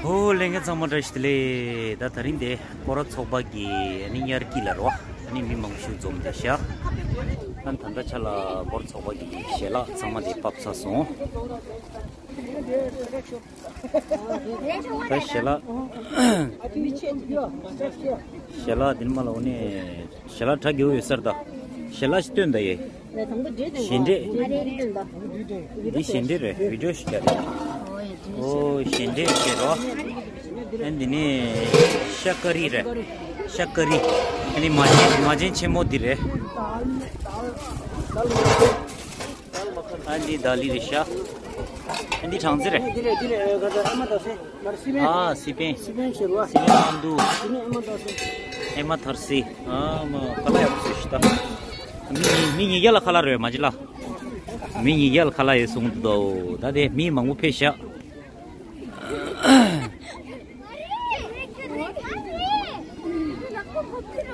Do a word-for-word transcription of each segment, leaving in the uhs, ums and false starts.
ཨོ་ལྷན་རྒྱས་ཚང་མ་བཀྲ་ཤིས་བདེ་ལེགས། ད་ད་རིང་དེ་སྐོར་ར་ཚོགས་པ་གི་ཨ་ནི་དབྱར་སྐྱིད་ལ་རོ། ཨ་ནི་མི་མང་པོ་ཞིག་འཛོམས་བསྡད་ཤག་ཨ་ནི་ད་ལྟ་ཆ་ལ་སྐོར་ར་ཚོགས་པ་གི་ཞལ་ལག་ཚང་མ་དེ་ཕབ་ཚར་སོང་། ད་ཞལ་ལག་ཞལ་ལག་དེ་ནི་མ་ལ་འོ་ནས། ཞལ་ལག་གྲ་རྒྱས་ཡོད་ས་རེད་ད། ཞལ་ལག་ཞིག་སྟོན་ད་ཡེ། ཞལ་འདྲེ། འདི་ཞལ་འདྲེ་རེད། བི་ཌིའོ་ཞིག་རྒྱག་རེད། ཨོ་ཞལ་འདྲེ་བྱེད་རོགས། ཨ་འདི་ནི་ཤ་ཀ་རི་རེད། ཤ་ཀ་རི། ཨ་ནི་མ་ཅན་མ་ཅན་ཆེན་མོ་འདི་རེད། ཨ་འདི་ད་ལི་རེད་ཤག་ཨ་འདི་གྲང་རྩེད་རེད། འདི་རེད་འདི་རེད་ཨ་ད་ཨ་མ་ད་སེ། ཨ་སི་པན། སི་པན་ཨ་མ་འདུག་ཨ་མ་ཐར་སི། ཨ་མ་ཁ་ལག་ཡག་པོ་བཟོས་ཤག་ད། མི་མི་ཉིས་བརྒྱ་ལ་ཁ་ལག་རེད་མ་ཅི་ལ། མི་ཉིས་བརྒྱ་ལ་ཁ་ལག་ཡོད་གསུངས་འདུག་ད་དེ་མི་མང་པོ་ཕེབས་ཤག་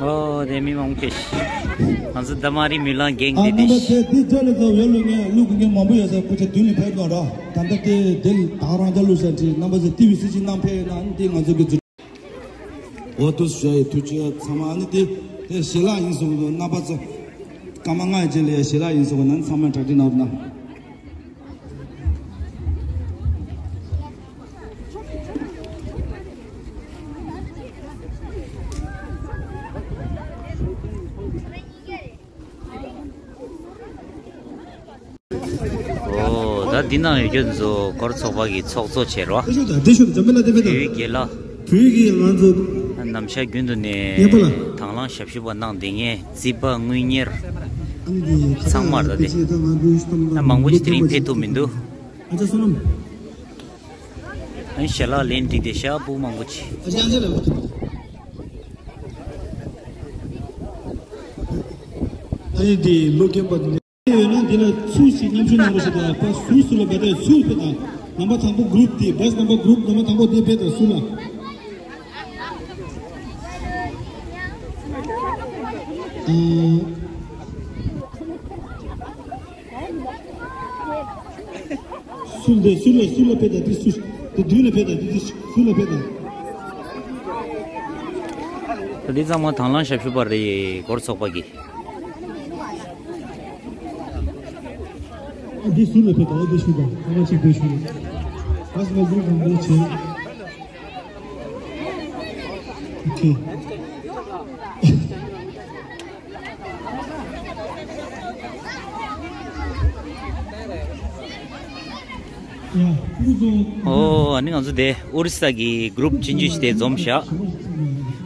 ཨོ་དེ་མི་མང་པོ་ཕེབས་ཤག་ང་ཚོ་ད་མ་རི་མི་ལང་རྒན་ཨ་དེ་དེ་རྣམ་པ་ཚོས་འདི་ཅ་ལག་ཚོ་ཡོད་ལུགས་ངས་ལུགས་ངས་མང་པོ་ཡོད་ས་སྐུ་ཚེ་མདུན་ནས་ཕེབས་དང་ར། ད་ལྟ་དེ་དེ་ད་རང་ཅག་ལུགས་ས་དེ་རྣམ་པ་ཚོས་ཏི་བི་སི་ཅི་ནང་ཕེབས་ན་འདི་ང་ཚོ་གི་འོ་དུ་ཞུ་ཡ་ཐུགས་རྗེ་ཚང་མ། ཨ་ནི་དེ་དེ་ཞལ་ལག་ཡིན་སོང་གི་རྣམ་པ་ཚོ་སྐར་མ་ལྔ་ཡི་རྗེས་ལ་ཡ་ཞལ་ལག་ཡིན་སོང་གི་ན་ཚང་མས་གྲ་སྒྲིག་གནང་རོགས་གནང་། ཨོ་ད་འདི་ནང་ཡོད་རྒྱུ་ཚོ་སྐོར་ཚོགས་པ་གི་ཚོགས་གཙོ་བྱས་རོ། དེ་ཤོད་དང་དེ་ཤོད་དང་འཇམ་པའི་ལ་དེ་བས་དང་། བོད་ཀྱི་ལ། བོད་ཀྱི་ང་ཚོ་ནམ་ཞག་རྒྱུན་དུ་ནས་ཡེ་པ་ལ། དང་བླངས་ཞབས་ཞུ་བ་གནང་བསྡད་མཁན་རྩིས་པ་དངུལ་གཉེར་ཨ་ནི་དེ་ཚང་མ་རེད་ད་དེ། ད་མང་པོ་ཅིག་དེ་རིང་ཕེབས་ཐུབ་མི་འདུག་ཨ་ཅག་བསོད་ནམས། ཨ་ནི་ཞལ་ལག་ལེན་འགྲིག་བསྡད་ཤག་ཕྲུ་གུ་མང་པོ་ཅིག་ཨ་ཅག་ཨ་ཅག་ལ་ཨ་ནི་དེ་ལོ་རྒན་པ་དེ། ཡོད་ན་འདི་ལ་ཚུར་ཞིག་མཉམ་ཞུགས་གནང་དགོས་ཞེས་དང་པ་ཟུར་ཟུར་ལ་བེད་སྤྱོད་ཚུར་ཕེབས་དང་། ནམ་པ་དང་པོ་གུ་རུབ་དེ་བེ་སི་ནམ་པ་གུ་རུབ་ནམ་པ་དང་པོ་དེ་ཕེབས་དང་ཟུར་ལ། ཨ། ཟུར་དེ་ཟུར་ལ་ཟུར་ལ་ཕེབས་དང་དེ་ཟུར་དེ་མདུན་ལ་ཕེབས་དང་དེ་དེ་ཟུར་ལ་ཕེབས་དང་། ད་འདི་ཚང་མ་དང་བླངས་ཞབས་ཞུ་པ་རེད་སྐོར་ཚོགས་པ་གི། ཨ་འདི་ཟུར་ལ་ཕེབས་དང་ཨ་འདི་ཞུ་དང་ཨ་མ་གཅིག་པོ་ཞུ། ཨ་སི་མ་འདི་གང་པོ་བྱེད། ཨོ་ཁེ། ཡ། ཨོ་ཨ་ནི་ང་ཚོ་དེ་ཨོ་རི་ས་གི་གུ་རུབ་ཆུང་ཆུང་ཞིག་དེ་འཛོམས་ཤག་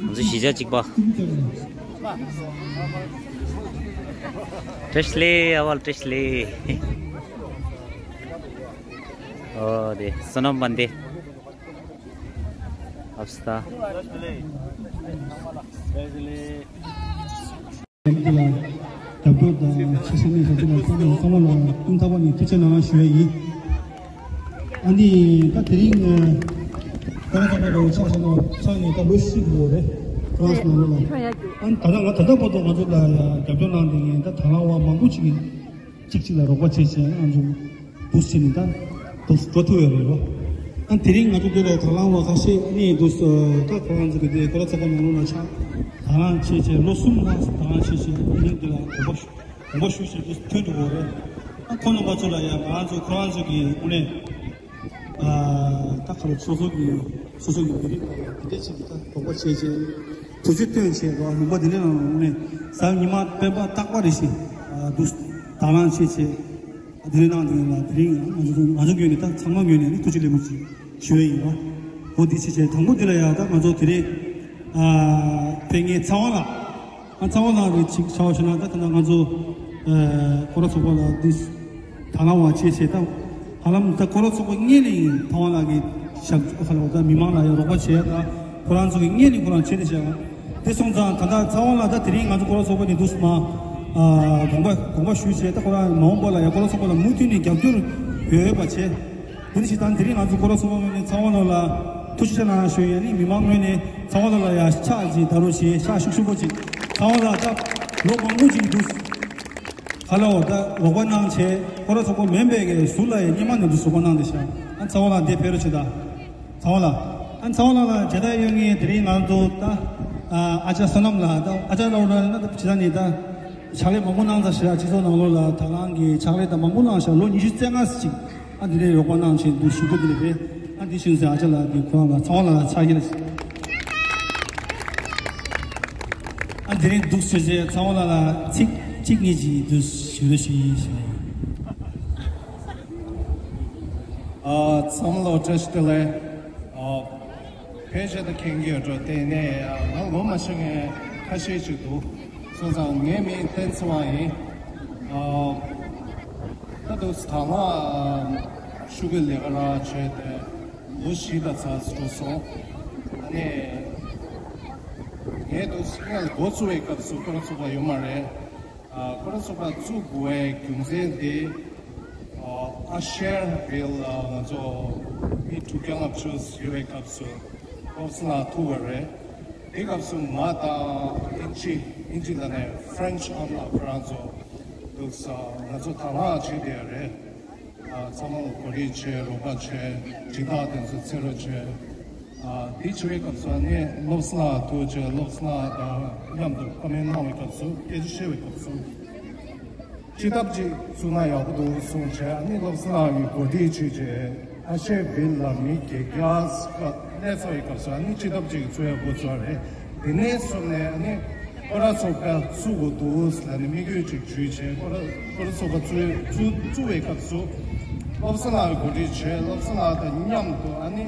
ང་ཚོ་གཞིས་ཆགས་གཅིག་པ། བཀྲ་ཤིས་བདེ་ལེགས་ཨ་ཝལ་བཀྲ་ཤིས་བདེ་ལེགས། ཨོ་དེ་བསོད་ནམས་དཔལ་ལྡན། ཨབ་སྟ། ལ་རྒྱབ་སྐྱོར་དང་ཆེད་སེམས་ནས་ཞབས་ཞུ་ལ་བསམ་བློ་བསམ་བློ་ལ་ཀུན་ཐ་པ་ནས་ཐུགས་རྗེ་གནང་ཞུ་ཡ་ཡིན། ཨ་ནི་ད་དེ་རིང་ད་ད་ད་ད་ཆ་ཆ་ན་ཆ་ནས་ད་ལོ་བཞི་ཞིག་འགྲོ་རེད། ཧྥ་རན་སི་ནང་ལོགས་ལ། ཨ་ནི་ད་ད་ང་ད་ལྟ་བར་དུ་ང་ཚོ་ལ་ཡ་རྒྱབ་སྐྱོར་གནང་བསྡད་མཁན་ད་དང་བླངས་པ་མང་པོ་ཅིག་གིས་གཅིག་གཅིག་ལ་རོགས་པ་བྱེད་བྱས་ང་ཚོ་འདུག་སེ་ནས་ད་འདུག་སེ་འགྲོ་ཐུབ་ཡོད་རེད་རོ། ཨ་དེ་རིང་ང་ཚོ་འདི་ལ་དང་བླངས་པ་ཁ་ཤས་ཨ་ནི་འདུག་སེ་ད་ཁོ་རང་ཚོ་གི་དེ་སྐོར་ར་ཚོགས་པ་ནང་ལོགས་ལ་ཆ་དང་བླངས་བྱས་བྱས་ལོ་གསུམ་ལྷག་དང་བླངས་བྱས་བྱས་དེ་རིང་འདི་ལ་དགོངས་པ་ཞུ་དགོངས་པ་ཞུ་བྱས་འདུག་སེ་ཐོན་འགྲོ་གི་རེད། ཨ་ཁོང་རྣམ་པ་ཚོ་ལ་ཡང་ང་རང་ཚོ་ཁོ་རང་ཚོ་གི་དངོས་གནས། ད་ཁ་ལོ་སོ་སོ་གི་སོ་སོ་གི་མི་རིགས་ལ་དེ་འདྲ་ཞིག་གི་ད་དོགས་པ་བྱས་བྱས་ཐུགས་རྗེ་སྟོན་བྱས་རོགས་ལུང་པ་འདི་འདྲ་ནང་ནས་གཟའ་ཉི་མ་སྤེན་པ་རྟག་པ་རེ་བཞིན་འདུག་དང་བླངས་བྱས་བྱས་དེ་འདྲ་གནང་དེ་ཡིན་ལ་དེ་རིང་ང་ཚོ་ང་ཚོ་ངོས་ནས་ད་ཚང་མ་ངོས་ནས་ནི་ཐུགས་རྗེ་ལེགས་འབུལ་ཞུ་ཡས་ཡིན་རོགས། འོ་འདི་བྱས་བྱས་དང་པོ་འདི་ལ་ཡང་ད་ང་ཚོ་དེ་རིང་ཕེབས་མཁན་ཚེ་དབང་ལགས། ཨ་ཚང་མ་ལ་རེ་ཅིག་ཆ་བ་ཞུ་ན་ད་ད་ང་ཚོ་ཨ་སྐོར་ར་ཚོགས་པ་ལ་འདི་དང་བླངས་པ་བྱས་བྱས་ད་ཧ་ལམ་ད་སྐོར་ར་ཚོགས་པ་སྔོན་ནས་ཡིན་ཚང་མ་ལ་གི་ཞབས་ཁ་ལ་ད་མི་མང་ལ་ཡང་རོགས་པ་བྱས་ད་ཁོ་རང་ཚོ་གི་སྔོན་ནས་ཁོ་རང་བྱས་ཏེ་བྱས་དེ་སོང་ཙང་ད་ད་ཚང་མ་ལ་ད་དེ་རིང་ང་ཚོ་སྐོར་ར་ཚོགས་པ་ནས་འདུག་སེ་མ་ཨ་དགོངས་པ་དགོངས་པ་ཞུས་བྱས་ད་ཁོ་རང་མ་འོངས་པ་ལ་ཡང་སྐོར་ར་ཚོགས་པ་ལ་མུ་མཐུད་ནས་རྒྱབ་སྐྱོར་ཡོད་པ་བྱས། དེ་ནི་ཞིག་དང་དེ་རིང་ང་ཚོ་སྐོར་ར་ཚོགས་པ་ངོས་ནས་ཚང་མ་ལ་ཐུགས་རྗེ་ཆེ་གནང་ཞུ་ཡ་ནི་མི་མང་ངོས་ནས་ཚང་མ་ལ་ཡ་ཕྱག་ཅིག་ད་རུང་ཞེ་ཤ་ཤུགས་ཤུགས་པོ་ཅིག་ཚང་མ་ལ་ད་ལོ་མང་པོ་ཅིག་འདུག་ཁ་ལོ་ད་རོགས་པ་གནང་བྱས་སྐོར་ར་ཚོགས་པ་མིན་པའི་གི་ཟུར་ལ་ཡ་སྙེ་མ་ནས་འདུག་ཟུར་པ་གནང་བསྡད་ཤག་ཨ་ཚང་མ་ལ་འདི་ཕེབས་རོགས་བྱེད་ད་ཚང་མ་ལ། ཚང་མ་ལ་ལ་མཇལ་དར་ཡོད་ངེས། དེ་རིང་ང་ཚོ་ད་ཨ་ཅག་བསོད་ནམས་ལགས་དང་ཨ་ཅག་ལགས་ལ་ན་ཇི་ལྟར་ནས་ད་ཕྱག་ལས་མང་པོ་གནང་ཚར་ཤག་སྤྱི་ཚོགས་ནང་ལོགས་ལ་དང་བླངས་ཀྱི་ཕྱག་ལས་དང་མང་པོ་གནང་ཤག་ལོ་ཉི་ཤུ་རྩ་ལྔ་ཅིག་ཨ་འདི་ནས་རོགས་པ་གནང་བྱས་འདུག་ཞུ་རྒྱུ་དེ་རེད་པས། ཨ་འདི་ཤུན་ཟེར་ཨ་ཅག་ལགས་འདི་ཁོ་རང་ལ་ཚང་མ་ལ་ལ་ཕྱག་ལས། ཨ་འདི་རིང་འདུག་ཞུ་བྱས་ཚང་མ་ལ་ལ་ཚིག་གཅིག་གཉིས་ཀྱིས་འདུག་ཞུ་རོགས་ཞུ་ཡིན་ཞུ། ཨ་ཚང་མ་ལ་བཀྲ་ཤིས་བདེ་ལེགས། ཨ་ཕལ་ཆེར་ད་མཁྱེན་གྱི་ཡོད་འགྲོ། དེ་ནས་ང་ངོ་མ་ཤེས་མཁན་ཁ་ཤས་ཅིག་འདུག་སོང་ཙང་ངའི་མིང་བསྟན་འཛིན་དབང་ཡིན། ཨ་ད་དུང་ད་ང་ཤུགས་ཀྱི་ལས་ཀ་ར་བྱས་ཏེ་ལོ་བཞི་ད་ཚར་འགྲོ་སོང་། ཨ་ནི་ངས་དུ་སྔོན་འགོ་བཙུགས་པའི་སྐབས་སུ་ཁོ་རང་ཚོ་ཕར་ཡོད་མ་རེད། ཨ་ཁོ་རང་ཚོ་ཕར་བཙུགས་དགོས་པའི་རྒྱུ་མཚན་དེ་ཨ་ཨ་ཤེར་བིལ་ལ་ང་ཚོ་མི་དྲུག་བརྒྱ་ལྔ་བཅུ་ཡོད་པའི་སྐབས་སུ་སློབ་གསོ་གནང་ཐུབ་པ་རེད། དེ་སྐབས་སུ་ང་དང་ཨིན་ཇི་ཨིན་ཇི་ལ་ནས་ཧྥ་རན་ཆི་ཨམ་ལགས་ཁོ་རང་ཚོ་འདུག་ས་ང་ཚོ་དང་བླངས་བྱས་བསྡད་རེད། ཨ་ཚང་མ་ལ་གོ་སྒྲིག་བྱས་རོགས་པ་བྱས་སྦྱིན་བདག་དེ་ཚོ་འཚོལ་རོགས་བྱས། ཨ་དེ་བྱེད་པའི་སྐབས་སུ་ནི་སློབ་གསོ་ལ་ཐུགས་རྗེ་སློབ་གསོ་དང་མཉམ་དུ་བཀའ་མོལ་གནང་བའི་སྐབས་སུ་སྐད་ཆ་བཤད་པའི་སྐབས་སུ་སྤྱི་ཐབ་ཅིག་བཙུགས་ན་ཡག་པོ་འདུག་གསུངས་བྱས། ཨ་ནི་སློབ་གསོ་ལ་ཡི་གོ་སྒྲིག་བྱས་བྱས་ཨ་ཤེ་བིལ་ལ་མི་བརྒྱད་བརྒྱ་སླེབས་ཚར་བའི་སྐབས་སུ་ཨ་ནི་སྤྱི་ཐབ་ཅིག་བཙུགས་ཡག་འགོ་བཙུགས་པ་རེད། དེ་ནས་བཟུང་ནས་ཨ་ནི་སྐོར་ར་ཚོགས་པ་བཙུགས་དགོས་འདུག་ཟེར་ནས་དམིགས་ཡུལ་ཅིག་བརྗོད་བྱས་སྐོར་ར་སྐོར་ར་ཚོགས་པ་བཙུགས་བཙུགས་བཙུགས་པའི་སྐབས་སུ་སློབ་གསོ་ལགས་གོ་སྒྲིག་བྱས་སློབ་གསོ་ལགས་དང་མཉམ་དུ་ཨ་ནི་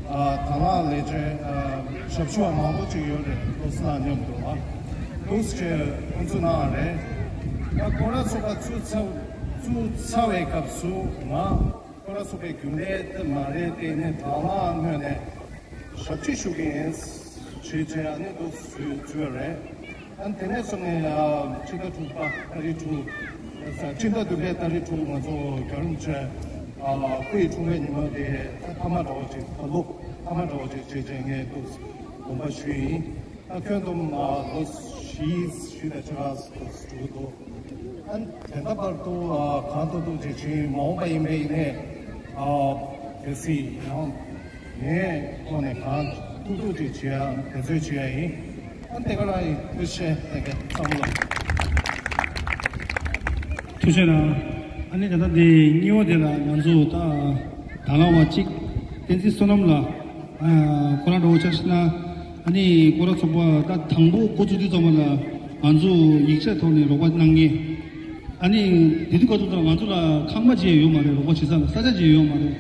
ཨ་དང་བླངས་ལས་བྱེད་ཨ་ཞབས་ཞུ་བ་མང་པོ་ཅིག་ཡོད་རེད། སློབ་གསོ་ལགས་མཉམ་དུ་ཨ་འདུག་ཅེས་ཁོང་ཚོ་གནང་བ་རེད། ཨ་སྐོར་ར་ཚོགས་པ་བཙུགས་ཚར་བཙུགས་ཚར་བའི་སྐབས་སུ་ང་སྐོར་ར་ཚོགས་པའི་རྒྱུན་ལས་དེ་མ་རེད། དེ་ནས་དང་བླངས་ངོས་ནས་ཞབས་ཕྱི་ཞུ་གི་ཡིན་ཞེས་བྱས་ཨ་ནི་འདུག་བཟོས་བཟོས་པ་རེད། ཨ་ནི་དེ་ནས་བཟུང་ནས་ཨ་སྤྱི་ཟླ་དྲུག་པ་ཏ་རིག་དྲུག་སྤྱི་ཟླ་བདུན་པའི་ཏ་རིག་དྲུག་ང་ཚོ་རྒྱལ་བ་རིན་པོ་ཆེ་ཨ་སྐུ་ཡི་འཁྲུངས་སྐར་ཉིན་མོ་དེ་ཨ་མཐའ་མ་འདྲ་བོ་ཅིག་ད་ལོ་མཐའ་མ་འདྲ་བོ་ཅིག་བྱས་བྱས་ངས་འདུག་དགོངས་པ་ཞུས་ཡིན། ད་ཁྱོན་བསྡོམས་ལོ་བཞི་བཞི་དང་ཕྱེད་ཀ་འགྲོ་གི་འདུག་ཨ་ནི་དེ་འདྲ་བར་དུ་གང་ཐུབ་ཐུབ་ཅིག་བྱེད་མ་འོངས་པ་ཡིན་པའི་ནས་གལ་སྲིད་ཡང་ངའི་ཐོག་ནས་གང་ཐུབ་ཐུབ་ཅིག་བྱེད་ཡ་འབད་རྩོལ་བྱེད་ཡ་ཡིན། ཨ་ནི་དེ་ག་རང་ཡིན། ཐུགས་རྗེ་ཆེ། ལྷན་རྒྱས་ཚང་མ་ལ་ཐུགས་རྗེ་གནང་། ཨ་ནི་ད་ལྟ་འདི་གཉིས་པ་དེ་ལ་ང་ཚོ་ད་དང་བླངས་པ་གཅིག་བསྟན་འཛིན་བསོད་ནམས་ལགས། ཁོ་རང་འདྲ་བོ་ཆ་བཞག་ན་ཨ་ནི་སྐོར་ར་ཚོགས་པ་ད་དང་པོ་འགོ་བཙུགས་དུས་ཙམ་པ་ལ་ང་ཚོ་ཡིག་ཆ་ཐོག་ནས་རོགས་པ་གནང་མཁན། ཨ་ནི་དེ་དུས་སྐབས་སུ་ང་ཚོ་ལ་ཁང་པ་ཅིག་ཡོད་མ་རེད། རོགས་པ་བྱེད་ས་ལ་ས་ཆ་ཅིག་ཡོད་མ་རེད།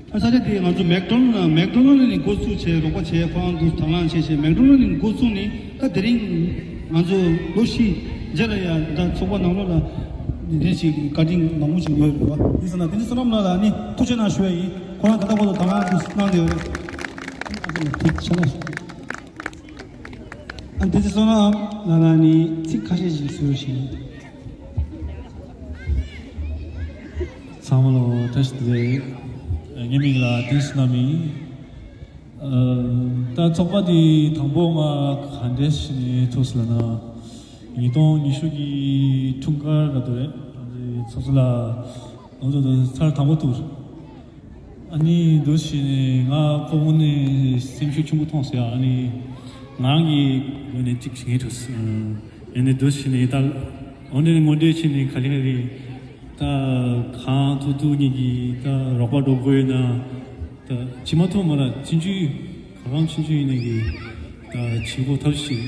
ཨ་ས་ཆ་དེ་ང་ཚོ་མེག་ཌོ་ནལ་མེག་ཌོ་ནལ་ནས་འགོ་བཙུགས་བྱས་རོགས་པ་བྱས་ཁོ་རང་ཚོ་དང་བླངས་བྱས་བྱས་མེག་ཌོ་ནལ་ནས་འགོ་བཙུགས་ནས་ད་དེ་རིང་ང་ཚོ་ལོ་བཞི་རྗེས་ལ་ཡ་ད་ཚོགས་པ་ནང་ལོགས་ལ་འདི་འདྲ་ཞིག་བཀའ་དྲིན་མང་པོ་ཞིག་ཡོད་རེད་བ། དེ་ཟེར་ན་དེ་ནི་བསོད་ནམས་ལགས་ལ་ནི་ཐུགས་རྗེ་གནང་ཞུ་ཡ་ཡིན། ཁོ་རང་ད་ལྟ་བར་དུ་དང་བླངས་འདུག་གནང་བསྡད་ཡོད་རེད། ཨ་ནི་དེ་ཚེ་བསོད་ནམས་ལགས་ལ་ནི་ཚིག་ཁ་ཤས་ཤིག་གསོལ་ཞིང་། ཚང་མ་ལ་བཀྲ་ཤིས་བདེ་ལེགས། ངའི་མིང་ལ་བསྟན་བསོད་ནམས་ཡིན། ཨ་ད་ཚོགས་པ་འདི་དང་པོ་ང་ག་འདྲས་ཞིག་ནས་ཐུག་སོང་ལབ་ན། ཉིས་སྟོང་ཉི་ཤུ་གི་འཁྲུངས་སྐར་ག་དུས་རེད། ཚོགས་གཙོ་ལགས་ང་ཚོ་ཚར་དང་པོ་ཐུག་ཨ་ནི་འདུག་བྱས་ནས་ང་ཁོ་དངོས་གནས་སེམས་ཤུགས་ཆེན་པོ་ཐོངས་ཟེར། ཨ་ནི་ང་རང་གི་ངོས་ནས་གཅིག་བྱེད་ངེས་ཐུག་ཨ་ནི་འདུག་བྱས་ནས་ད་འོ་འདྲ་ནས་ངོ་འདྲེས་བྱས་ནས་ག་ལེ་ག་ལེ་ད་གང་ཐུབ་ཐུབ་ངེད་ཀྱིས་ད་རོགས་པ་འགྲོ་དགོས་ཡོད་ན་ད་བྱེད་མ་ཐུབ་མ་ར་ཆུང་ཆུང་ག་གང་ཆུང་ཆུང་ཡིན་ནའི་གི་ད་བྱེད་དགོས་ཐབས་ཤིག་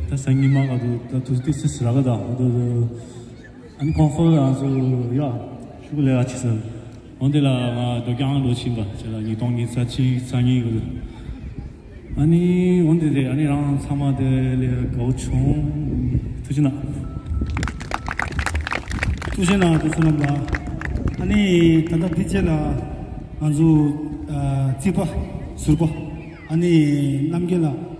ད་སང་ཉིན་མ་ག་དུས་ད་དུས་ཏི་སི་སི་ར་ག་ད་འོ་ད། ཨ་ནི་ཁོང་ཚོ་ང་ཚོ་ཡ་ཤུ་གུ་ལས་ཨ་ཅི་ཟེར། འོན་ཏེ་ལ་ང་རྡོ་རྐྱང་ལོ་ཕྱིན་པ་ཅེ་ལ་ཉིས་སྟོང་ཉི་ཤུ་རྩ་གཅིག་རྩ་གཉིས་གི། ཨ་ནི་འོན་ཏེ་རེད། ཨ་ནི་རང་ཚང་མ་དེ་ལས་དགའ་བོ་བྱུང་། ཐུགས་རྗེ་གནང་། ཐུགས་རྗེ་གནང་། ཐུགས་རྗེ་གནང་། ཨ་ནི་ད་ལྟ་འདི་རྗེས་ལ་ང་ཚོ་ཨ་རྩིས་པ་ཟུར་པ་ཨ་ནི་རྣམ་རྒྱལ་ལགས།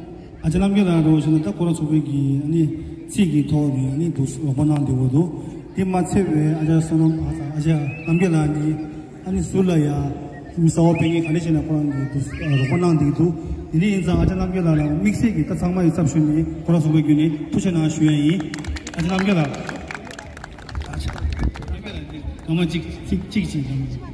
ཨ་ཅག་རྣམ་རྒྱལ་ལགས་འདྲ་བོ་ཞིག་ན་ད་ཁོ་རང་ཚོ་བོད་ཀྱི་ཨ་ནི་རྩིས་ཀྱི་ཐོག་ནས་ཨ་ནི་འདུག་རོགས་པ་གནང་བསྡད་ཡོད་འདུག་དེ་མ་ཚད་པའི་ཨ་ཅག་བསོད་ནམས་ཨ་ཅག་རྣམ་རྒྱལ་ལགས་ནི་ཨ་ནི་ཟུར་ལ་ཡ་མི་གསར་པ་སྤེལ་མཁན་ག་ནས་བྱས་ན་ཁོ་རང་གིས་འདུག་རོགས་པ་གནང་བསྡད་འདུག་དེ་འདྲ་ཡིན་ཙང་ཨ་ཅག་རྣམ་རྒྱལ་ལགས་ལ་དམིགས་བསལ་གྱི་ད་ཚང་མ་ཡི་ཚབ་ཞུས་ནས་ཁོ་རང་ཚོ་བོད་བརྒྱུད་ནས་ཐུགས་རྗེ་གནང་ཞུ་ཡ་ཡིན། ཨ་ཅག་རྣམ་རྒྱལ་ལགས། ཨ་ཅག་རྣམ་རྒྱལ་ལགས་ནི་སྐར་མ་གཅིག་གཅིག་གཅིག་ཅིག་དང་།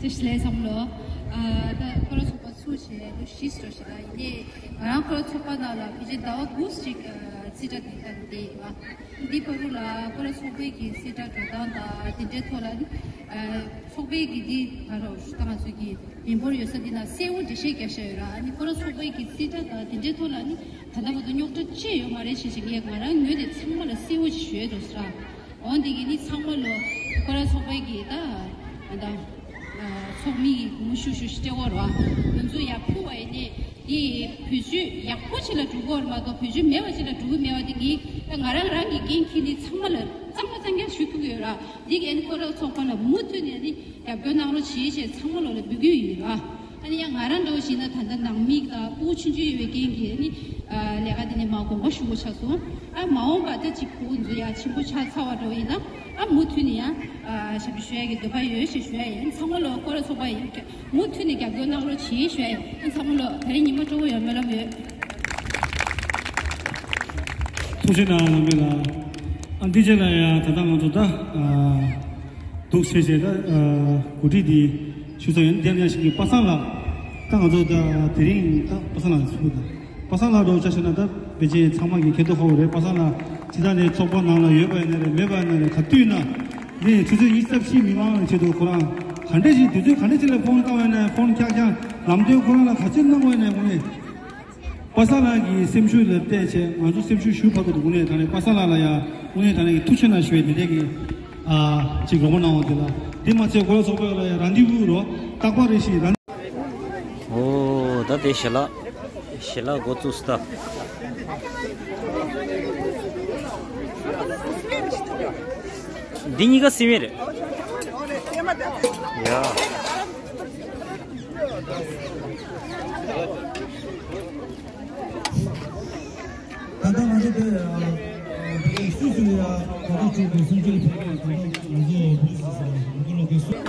བཀྲ་ཤིས་བདེ་ལེགས་ཚང་མ་ལོ། ཨ་ད་སྐོར་ར་ཚོགས་པ་ཚུགས་བྱས་ལོ་བཞི་ཙམ་ཞིག་ལ་ཡིན་ནའི་ང་རང་སྐོར་ར་ཚོགས་པ་ནང་ལ་ཕལ་ཆེར་ཟླ་བ་དགུ་ཅིག་ཨ་རྩིས་ཁྲ་འདི་ལྟ་བུ་དེ་ཡིན་པ། འདི་བར་དུ་ལ་སྐོར་ར་ཚོགས་པའི་གི་རྩིས་ཁྲ་འགྲོ་སྟངས་དང་དེ་འདྲའི་ཐོག་ལ་ནི་ཨ་ཚོགས་པའི་གི་འདི་ག་རེ་ད་ང་ཚོའི་གི་མི་འབོར་ཡོད་ས་འདི་ན་གསལ་བོ་འགྲེལ་བཤད་རྒྱབ་བཞག་ཡོད་ར། ཨ་ནི་སྐོར་ར་ཚོགས་པའི་གི་རྩིས་ཁྲ་དང་དེ་འདྲའི་ཐོག་ལ་ནི་ད་ལྟ་བར་དུ་རྙོག་དྲ་ཅི་ཡོད་མ་རེད་ཞེས་ཞིག་ངས་ང་རང་ངོས་ནས་ཚང་མ་ལ་གསལ་བོ་ཞིག་ཞུ་ཡས་འདུག་ཟེར། འོ་འདི་གི་ནི་ཚང་མ་ལོ་སྐོར་ར་ཚོགས་པའི་གི་ད་ད་ཚོགས་མི་གི་གུང་ཤུ་ཤུ་ཤི་སྤྲད་འོར་བ་ང་ཚོ་ཡར་ཕུལ་བ་ཡིན་ནི་འདི་བེད་སྤྱོད་ཡག་པོ་ཅིག་ལ་འགྲོ་གི་ཡོད་མ་གཏོགས་བེད་སྤྱོད་མེད་པ་ཅིག་ལ་འགྲོ་གི་མེད་པ་འདི་ངས་ད་ང་རང་རང་གི་འགན་འཁྱེར་ནི་ཚང་མ་ལ་གཙང་མ་གཙང་རྐྱང་ཞུ་ཐུབ་ཀྱི་ཡོད་ར། འདི་གི་ཨ་ནི་སྐོར་ར་ཚོགས་པ་ལ་མུ་མཐུད་ནས་ནི་རྒྱབ་སྐྱོར་གནང་རོགས་བྱེད་ཞེས་ཚང་མ་ལོ་ལ་འབོད་སྐུལ་ཡིན་ར། ཨ་ནི་ཡང་ང་རང་འདྲ་བོ་ཞིག་ན་ད་ལྟ་ནང་མི་དང་ཕྲུ་གུ་ཆུང་ཆུང་ཡོད་པའི་རྐྱེན་གྱིས་ནི་ལས་ཀ་འདི་ནས་མ་དགོངས་པ་ཞུ་དགོས་ཆགས་སོང་། ཨ་མ་འོངས་པ་ད་ཅིག་ཕྲུ་གུ་ཚོ་ཡང་ཆེན་པོ་ཆགས་ཚར་བ་འདྲ་བོ་ཡིན་ན་ཨ་མུ་མཐུད་ནས་ཡང་ཞབས་ཞུ་ཞུ་ཡ་གི་འདོད་པ་ཡོད་ཞེས་ཞུ་ཡ་ཡིན། ཚང་མ་ལོ་སྐོར་ར་ཚོགས་པ་ཡིན་མུ་མཐུད་ནས་རྒྱབ་སྐྱོར་གནང་རོགས་བྱེད་ཞུ་ཡ་ཡིན། ཨ་ཚང་མ་ལོ་ད་རིང་ཉི་མ་སྤྲོ་པོ་ཡོད་སྨོན་ལམ་ཡོད། ཐུགས་རྗེ་གནང་ནང་མི་ལ། ཨ་འདི་རྗེས་ལ་ཡང་ད་ལྟ་ང་ཚོ་ད་ཨ་འདུག་བྱས་བྱས་ད་ཨ་གོ་སྒྲིག་འདི་ཞུ་ས་ཡོད། དེ་ཡང་ཞིག་གི་པ་སངས་ལགས་ད་ང་ཚོ་ད་དེ་རིང་ད་པ་སངས་ལགས་ཚུགས་ད་པ་སངས་ལགས་འགྲོ་ཆ་ཤེས་ན་ད་ཕལ་ཆེར་ཚང་མ་གི་ཁེ་ཐོག་ཧོ་རེད། པ་སངས་ལགས་ཇི་ལྟར་ནས་ཚོགས་པ་ནང་ལ་ཡོད་པ་ཡིན་ན་རེད་མེད་པ་ཡིན་ན་རེད་ག་དུས་ན་ནས་ཆུ་ཚོད་ཉི་ཤུ་རྩ་བཞི་མི་མང་བའི་ཆེད་དུ་ཁོ་རང་ག་འདྲས་ཞིག་དུས་ཚོད་ག་འདྲས་ཞིག་ལ་ཕོན་བཏང་བ་ཡིན་ན་ཕོན་ཁྱག་ཁྱག་ལམ་སྟོན་ཁོ་རང་ལ་ག་ཚོད་གནང་བ་ཡིན་ན་དངོས་གནས། པ་སངས་ལགས་ཀྱི་སེམས་ཤུགས་ལ་བལྟས་བྱས་ང་ཚོ་སེམས་ཤུགས་ཞུ་བར་དུ་དངོས་གནས་དྲང་གནས་པ་སངས་ལགས་ལ་ཡང་དངོས་གནས་དྲང་གནས་ཀྱི་ཐུགས་རྗེ་གནང་ཞུ་བའི་འདི་འདྲས་ཀྱི་ཨ་ཅིག་རོགས་པ་གནང་བ་དེ་ལ་དེ་མ་ཚད་སྐོར་ར་ཚོགས་པ་ལ་ཡང་རང་འདི་བུ་རོ་རྟག་པར་རེ་ཞིག་རང་། ཨོ་ད་དེ་ཞལ་ལག་ཞལ་ལག་འགོ་བཙུགས་སྟབས། འདི་གཉིས་ཀ་སི་མེ་རེད། ཡ། ད་ལྟ་ང་ཚོ་དེ་ཨ་ཨ་སུད་སི་ལ་ཡ་གོ་སྐབས་བྱུང་བའི་སྲུང་སྐྱོབ་ཕེབས་པའི་ད་ལྟ་ང་ཚོ་བོད་སི་སི་ལ་ང་ཚོ་ལ་དགོས་སུ།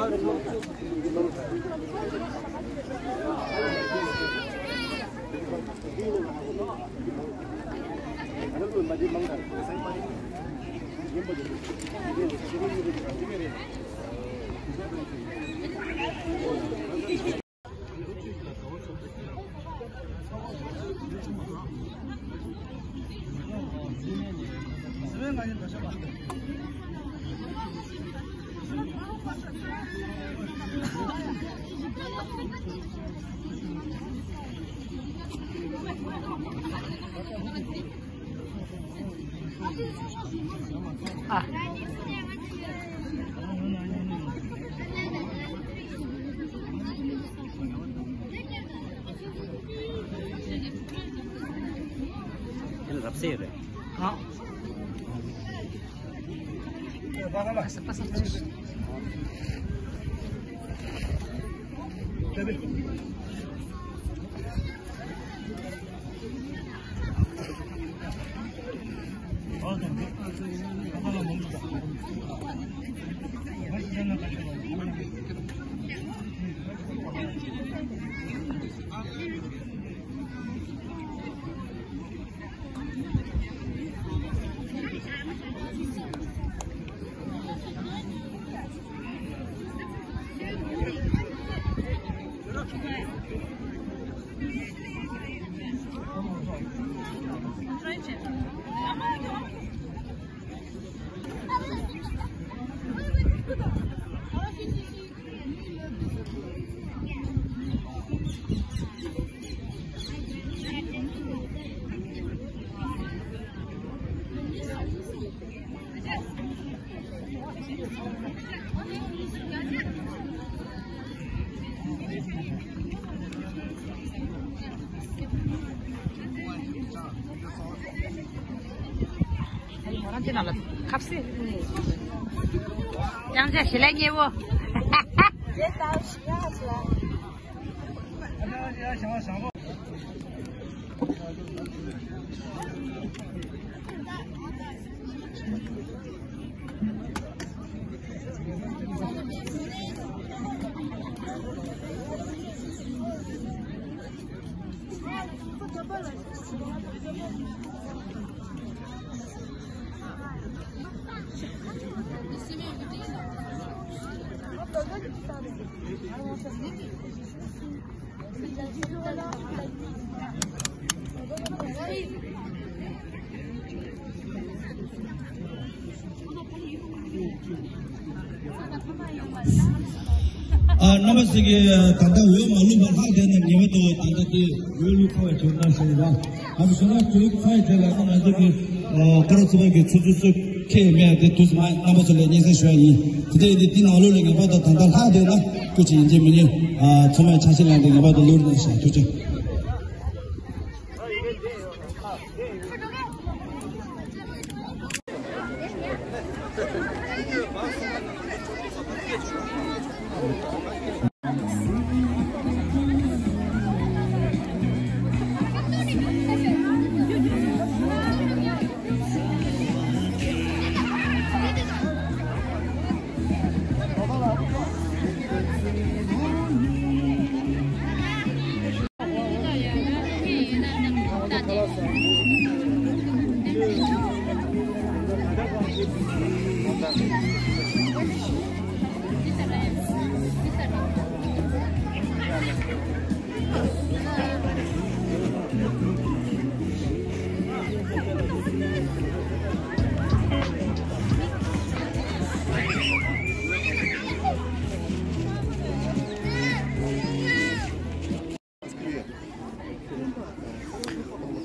རབ་གསལ་རེད། ཨ། ང་རང་དེ་ནང་ལ་ཁབ་སེ་ཡང་ཅག་ཞི་ལ་ཉེ་བོ། ཨ། རྣམ་པ་ཚོ་གིས་ད་ལྟ་འོས་མ་བླུགས་པར་ལྷག་བསྡད་ན་ངེས་པར་དུ་ད་ལྟ་དེ་འོས་བླུགས་ཁག་བྱུང་ན་ཞུ་རོགས། ང་ཚོ་གཞུང་ལ་འོས་ཁག་བྱས་ལ་ང་ཚོ་གི་ཨ། སྐུ་རབས་ཚོ་གི་ཚོགས་གཙོ་ཁྱེད་མེད་དེ་དུས་མ་རྣམ་པ་ཚོ་ལ་སྙན་སེང་ཞུ་ཡ་ཡིན། དེ་འདྲ་ཡིན་དུས་དེ་ནང་ལོགས་ལ་ངེས་པར་དུ་ད་ལྟ་ལྷག་བསྡད་ན་སྐུ་མཁྱེན་ཡིན་གཅིག་མིན་གཉིས་ཨ། ཚང་མས་ཆ་ཤས་ལེན་ཏེ་ངེས་པར་དུ་བླུགས་རོགས་ཞུ། ཐུགས་རྗེ་ཆེ།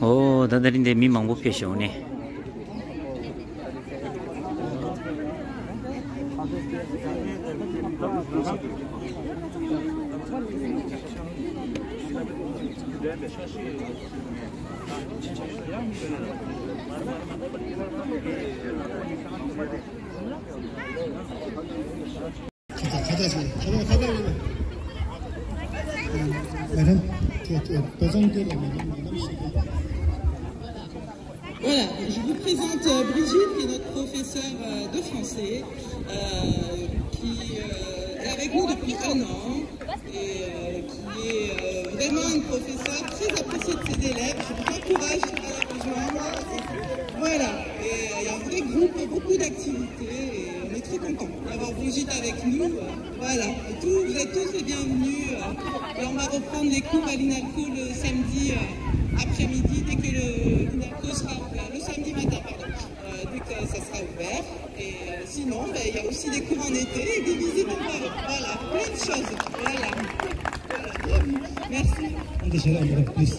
ཨོ། ད་དེ་རིང་འདིར་མི་མང་པོ་ཕེབས་བྱུང་ནས། Madame, tu, tu, personne qui est là, madame, madame, c'est bon. Voilà, je vous présente euh, Brigitte, qui est notre professeure euh, de français, euh, qui euh, est avec nous depuis un an et euh, qui est euh, vraiment une professeure très appréciée de ses élèves. Je vous encourage à la rejoindre. Voilà, et euh, il y a un vrai groupe, beaucoup d'activités et on est très contents d'avoir Brigitte avec nous. Voilà, et tous, vous êtes tous les bienvenus. Euh, et on va reprendre les cours à l'INALCO le samedi euh, après-midi, dès que le- l'INALCO sera ouvert, le samedi matin, pardon, euh, dès que ça sera ouvert. Et euh, sinon, ben, il y a aussi des cours en été et des visites en parc. Voilà, plein de choses. Voilà. Voilà. Merci. Please.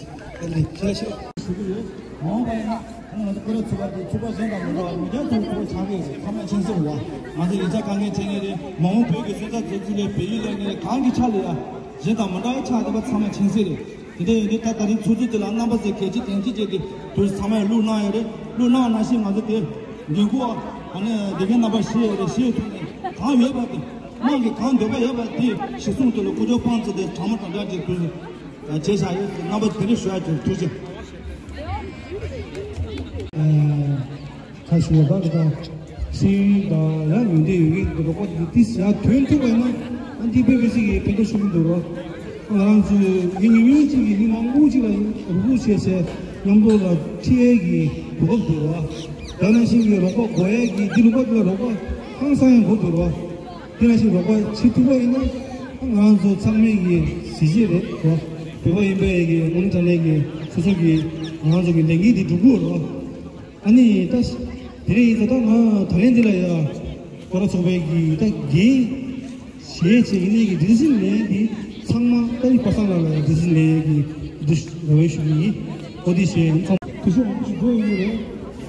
ང་ཚོ་སྐུ་རབས་ཚོགས་པ་དེ་ཚོགས་པ་གཞན་དང་མི་འདྲ་བ་མི་འདྲ་ཚོགས་ཚོགས་ཆགས་ཀྱི་རེད། ཚང་མ་མཁྱེན་གསལ་རེད་བ། ང་ཚོ་ཡིག་ཆ་དཀའ་ངལ་འཕྲད་མཁན་རེད། མ་འོངས་བོད་ཀྱི་སོན་རྩ་འཛུགས་སྐྲུན་ལས་བོད་ཡིག་ལས་ངན་གང་གི་ཆ་ལ་ཡ་གཞན་དང་མི་འདྲ་བའི་ཆ་དེ་བ་ཚང་མ་མཁྱེན་གསལ་རེད། དེ་འདྲ་ཡིན་དུས་ད་ད་རིང་ཚོགས་འདུ་དེ་ལ་རྣམ་པ་ཚོས་གལ་ཆེ་དོན་ཆེ་བྱས་ཏེ་དུས་ཚང་མས་བླུགས་གནང་ཡོད་རེད། བླུགས་གནང་ནང་བཞིན་ང་ཚོ་དེ་འགན་ཁུར་བ་ཨ་ནི་དགེ་རྒན་རྣམ་པ་ཞུ་ཡོད་རེད། ཞུ་ཡོད་ཐུག་ནས་གང་ཡོད་པ་དེ་དམངས་ཀྱི་གང་འདོད་པ་ཡོད་པ་དེ་གཞི་བཟུང་དེ་ལ་ཀུ་ཅོ་པང་ཙི་དེ་དྲང་མོ་དྲང་བདེན་གྱི་དུས། བྱས་བཞག་ཡོད། རྣམ་པ་དེ་རིང་ཞུ་ཡག་ཅིག་ཐུགས་རྗེ་ཆེ། ཁ་ཞུ་བ་དང་། ཤེས་ཡོན་དང་ཡང་ཡོན་ཏན་ཡོད་མཁན་གྱི་རོགས་པ་དེ་ཏིས་ཡང་ཐོན་ཐུབ་པ་ཡིན་ན་འདི་དཔེ་མི་སྲིད་ཀྱི་ཕན་ཐོགས་ཆེན་པོ་འདུག་རོགས། ང་རང་ཚོས་མི་ཉུང་ཉུང་གཅིག་གིས་མི་མང་པོ་གཅིག་ལ་རུབ་རུབ་བྱས་ཚེ་མཉམ་དུ་ལ་ཁྲིད་ཡས་ཀྱི་གོ་སྐབས་འདུག་རོགས། ད་ནང་བཞིན་གྱི་རོགས་པ་དགོས་ཡས་ཀྱི་འདི་ལུགས་པ་འདི་ལ་རོགས་པ་ཧང་སང་ཡང་དགོས་འདུག་རོགས། དེ་ནང་བཞིན་རོགས་པ་བྱེད་ཐུབ་པ་ཡིན་ན་ང་རང་ཚོ་ཚང་མས་ཀྱི་གཟི་བརྗིད་རེད་རོགས། བོད་པ་ཡིན་པའི་ཀྱི་དངུལ་དྲ་ལས་ཀྱི་སོ་སོ་གི་ང་རང་ཚོ་གི་ལས་འགན་འདི་སྒྲུབ་དགོས་རོགས། ཨ་ནི་ད་དེ་རིང་ཡིན་ཙང་ད་ང་ད་ལན་འདི་ལ་ཡ་སྐོར་ར་ཚོགས་པའི་གི་ད་འགན་བཞེས་བྱེད་ཀྱི་ནས་ཀྱི་དེ་ཚིག་ལན་འདི་ཚང་མ་ད་ཡི་པ་སངས་ལགས་ལ་དེ་ཚིག་ལན་གྱི་འདི་རེ་བ་ཞུ་གི་ཡིན། ཨོ་དེ་བྱས་ཡིན་ཚང་དུ་ཤོག་མང་པོ་ཞིག་འགྲོ་ཡོད་རེད།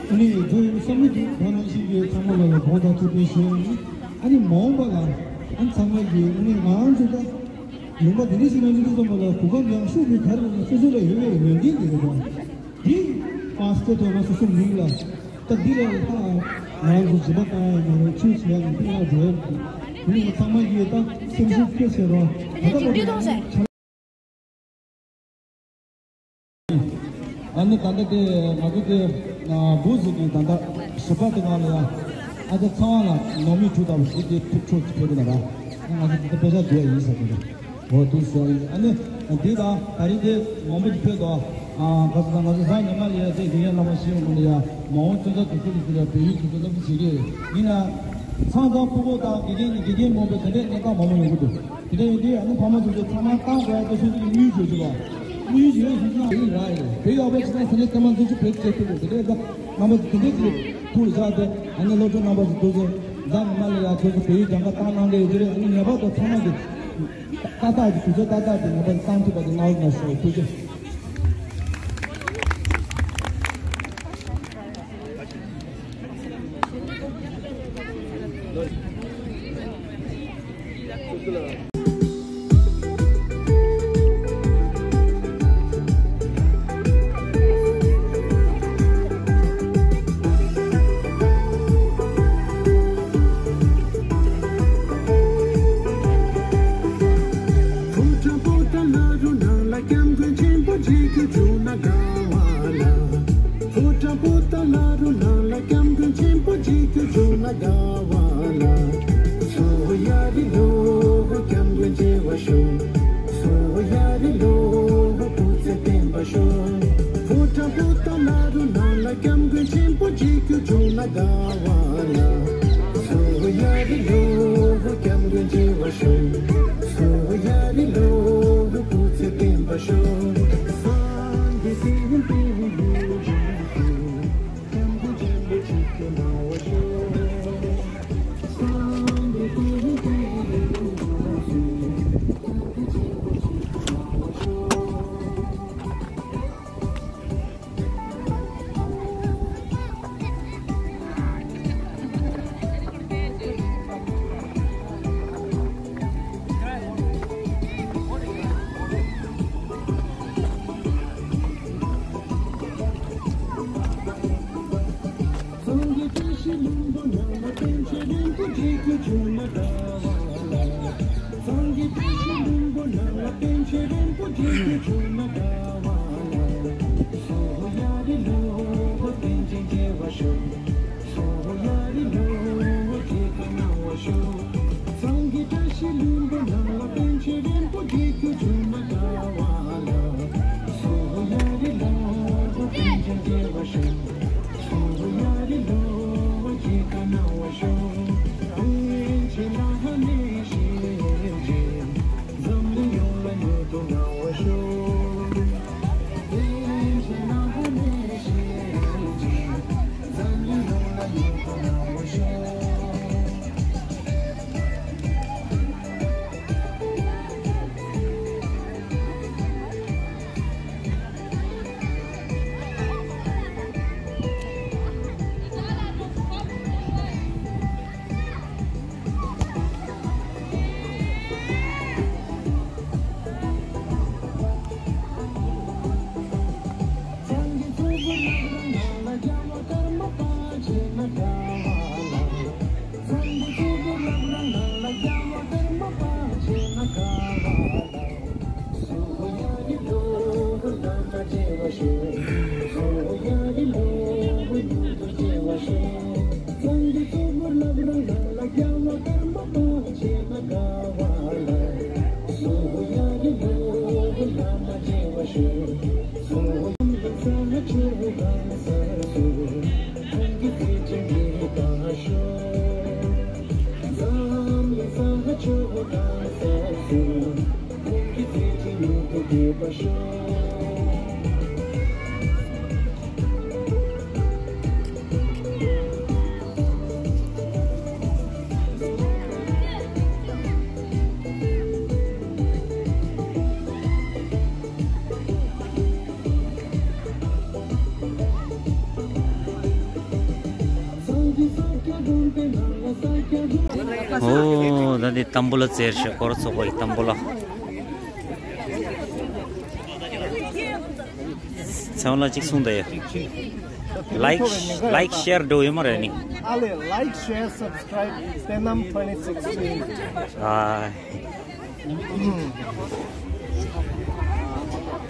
ཨ་ནི་འགྲོ་ཡོད་བསམ་བློ་འདི་ད་ནང་བཞིན་གྱི་ཚང་མ་ལ་ལ་དགོངས་དག་ཐུགས་ཕན་ཞུ་ཡ་ཡིན། ཨ་ནི་མ་འོངས་པ་ལ་ཨ་ནི་ཚང་མ་གི་ཨ་ནི་ང་རང་ཚོ་ད་ལུང་པ་དེ་འདྲ་ཞིག་ནང་བཞིན་དུ་ཚང་མ་ལ་གོ་སྐབས་ཡག་ཤོས་དེ་ག་རེ་རེད་ན་སོ་སོ་ལ་ཡོད་པའི་ཡོན་ཏན་དེ་རེད་དོ། འདི་མ་སྟེ་དོན་ན་སོ་སོ་མིང་ལ་ད་འདི་ལ་ལྷག་ང་རང་ཚོ་སྦྱིན་པ་བཏང་ཡ་ང་རང་ཆོས་བྱེད་ཡ་ནི་འདི་ལ་འགྲོ་ཡ་མི་འདུག་མི་ཚང་མ་གིས་ད་སེམས་ཤུགས་སྐྱེད་བྱེད་རོགས། ད་ལྟ་ང་ཚོ་ཨ་ནི་ད་ལྟ་དེ་ང་ཚོ་དེ་བུ་ཟིག་གིས་ད་ལྟ་བཞི་པ་དེ་ང་ལ་ཡ་ཨ་ཅག་ཚ་བ་ལ་ནང་མི་དྲུག་ལྟ་བུ་ཞིག་དེ་ཐུག་ཆོག་ཅིག་ཕེབས་ཀྱི་ན་ར། ང་ཚོ་དེ་ལྟ་དཔེ་ཆ་བསྡུ་ཡ་ཡིན་ཟེར་གི་འདུག་འོ་དུ་ཟེར་ཡིན། ཨ་ནི་འདི་དང་ད་རིང་དེ་མང་པོ་ཅིག་ཕེབས་འདུག་ཨ་ག་ཟེར་ན་ང་ཚོ་གཟའ་ཉི་མ་ལ་ཡ་དེ་དགེ་རྒན་བླ་མ་ཤེས་ཡོང་གི་ལ་ཡ་མ་འོངས་ཚོན་ཚ་དུ་ཚོད་དུ་ཚོད་ལ་བོད་ཡིག་དུ་ཚོད་ལ་བྱེད་ཀྱི་ཡིན་ན། ཚང་ཚང་ཕུ་བོ་དང་དགེ་རྒན་ནི་དགེ་རྒན་མང་པོས་དེ་འདྲའི་གནས་སྟངས་མང་པོ་ཡོང་གི་འདུག་དེ་འདྲ་ཡིན་དུས་ཨ་ནི་ཕ་མ་ཚོ་ཚོ་ཚང་མ་ཏང་དགོས་ཡ་དེ་སོང་དུས་དངུལ་བྱོས་བྱོས་པ། དངུལ་བྱོས་ཞུས་ན་ཡིན་ར་ཡིན། བོད་ཡག་པོ་ཆེ་ན་ས་གནས་ཀ་མ་འཛུགས་ཆུ་བོད་སྐྱེ་ཐུབ་དགོས། དེ་འདྲའི་ད་རྣམ་པ་ཚོ་དེ་འདྲའི་ཅིག་ཐུགས་ལ་བཞག་སྟེ་ཨ་ནི་སློབ་གྲྭ་རྣམ་པ་ཚོ་དུ་ཚོ་འཛམ་མི་མ་ལ་ཡ་ཚོ་ཚོ་བོད་ཡིག་སྦྱང་ག་བཏང་གནང་གི་ཡོད་ཀྱི་རེད། ཨ་ནི་ངེས་པར་དུ་ཚང་མ་གི་ཏག་ཏག་གི་དུས་ཚོད་ཏག་ཏག་དེ་ངེས་པར་དུ་བཏང་ཐུབ་པ་དེ་གནང་རོགས་གནང་ཞུ། ཐུགས་རྗེ་ཆེ། ཕོ་བྲང་པོ་ཏ་ལ་རུ་ནང་ལ་སྐྱབས་མགོན་ཆེན་པོ་མཇལ་རྒྱུ་བྱུང་ན་དགའ་བ་ལ། ཕོ་བྲང་པོ་ཏ་ལ་རུ་ནང་ལ་སྐྱབས་མགོན་ཆེན་པོ་མཇལ་རྒྱུ་བྱུང་ན་དགའ་བ་ལ། སོ་ཡ་རི་ལོ་སྐྱབས་མགོན་མཇལ་བར་ཤོག་སོ་ཡ་རི་ལོ་སྐུ་ཚེ་བརྟན་པར་ཤོག་ཕོ་བྲང་པོ་ཏ་ལ་རུ་ནང་ལ་སྐྱབས་མགོན་ཆེན་པོ་མཇལ་རྒྱུ་བྱུང་ན་དགའ་བ་ལ། སོ་ཡ་རི་ལོ་སྐྱབས་མགོན་མཇལ་བར་ཤོག་སོ་ཡ་རི་ལོ་སྐུ་ཚེ་བརྟན་པར་ཤོག་སངས་རྒྱས་བསྟན་པའི་ཡུལ་དུ། སྐྱབས་མགོན་ཆེན་པོ་མཇལ་རྒྱུ་གནང་བར་ཤོག་སངས་རྒྱས་བསྟན་པའི་ཡུལ་དུ། སྐྱབས་མགོན་ཆེན་པོ་མཇལ་རྒྱུ་གནང་བར་ཤོག་སངས་རྒྱས་བཀྲ་ཤིས་ལྷུན་པོ་ནང་ལ་པཎ་ཆེན་རིན་པོ་ཆེ་མཇལ་རྒྱུ་བྱུང་ན་དགའ་བ་ལ། སངས་རྒྱས་བཀྲ་ཤིས་ལྷུན་པོ་ནང་ལ་པཎ་ཆེན་རིན་པོ་ཆེ་མཇལ་རྒྱུ་བྱུང་ན་དགའ་བ་ལ། སོ་ཡ་རི་ལོ་པཎ་ཆེན་མཇལ་བར་ཤོག་སོ་ཡ་རི་ལོ་མཇལ་ཁ་གནང་བར་ཤོག་སངས་རྒྱས་བཀྲ་ཤིས་ལྷུན་པོ་ནང་ལ་པཎ་ཆེན་རིན་པོ་ཆེ་མཇལ་རྒྱུ་བྱུང་ན་དགའ་བ་ལ། སོ་ཡ་རི་ལོ་པཎ་ཆེན་མཇལ་བར་ཤོག་སོ་ཡ་རི་ལོ་མཇལ་ཁ་གནང་བར་ཤོག་པཎ་ཆེན་བླ་མའི་ཞལ་མཇལ། འཛམ་གླིང་ཡོངས་ལ་མྱུར་དུ་གནང་བར་ཤོག་པཎ་ཆེན་བླ་མའི་ཞལ་མཇལ། འཛམ་གླིང་ཡོངས་ལ་མྱུར་དུ་གནང་བར་ཤོག་ཨོ། ད་འདི་ཏམ་བུ་ལ་ཟེར་ཞིག་སྐོར་ཚོགས་པའི་ཏམ་བུ་ལ། ཚེ་དབང་ལགས་གཅིག་གསུངས་དང་ཡ། ལའིཀ་ལའིཀ་ཤེར་འགྲོ་ཡོད་མ་རེད་ནི། ཨ་ལེ། ལའིཀ་ཤེར་སབ་སི་ཀྲའིབ་བསྟན་རྣམ་twenty sixteen།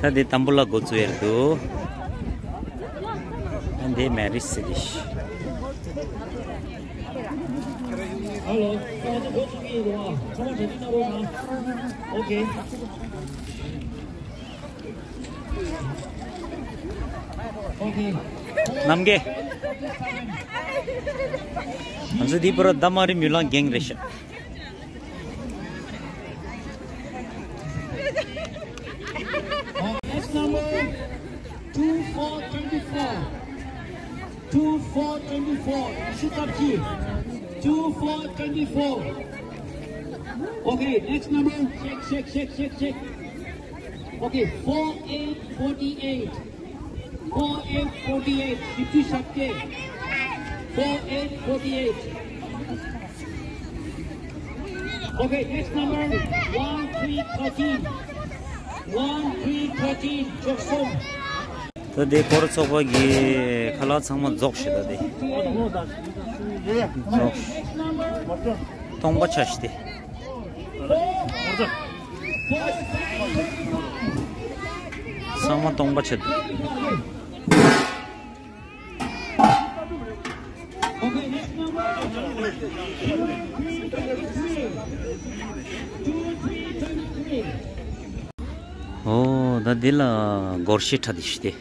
ཨ། ད་འདི་ཏམ་བུ་ལ་འགོ་བཙུགས་ཡར་འདུག་ཨ་འདི་མེ་རི་སི་ཏི་ཤི། ཨ་ལོ། ད་འདི་འགོ་བཙུགས་ཀྱི་ཡིན་རོ། ཚང་མ་གྲ་སྒྲིག་གནང་རོགས་གནང་། ཨོ་ཁེ། རྣམ་རྒྱལ། ང་ཚོ་འདི་པར་ཟླ་མ་རི་མུ་ལང་རྒན་རེད་ཤག Next number, two four twenty-four. Two four twenty-four. Sit up here. Two four twenty-four. Okay, next number. Check, check, check, check, check. Okay, four eight forty-eight. Four eight forty-eight. Shipti Shakti. Four eight forty-eight. Okay, next number, one three thirteen. One three thirteen. Jackson. ད་དེ་སྐོར་ཚོགས་པ་གི་ཁ་ལག་ཚང་མ་རྫོགས་ཤག་ད་དེ་རྫོགས་ཤག་སྟོང་པ་ཆགས་ཤག་དེ། ཚང་མ་སྟོང་པ་ཆགས་འདུག་ཨོ་ད་འདི་ལ་སྒོར་གཞས་འཁྲབ་བསྡད་ཤག་དེ།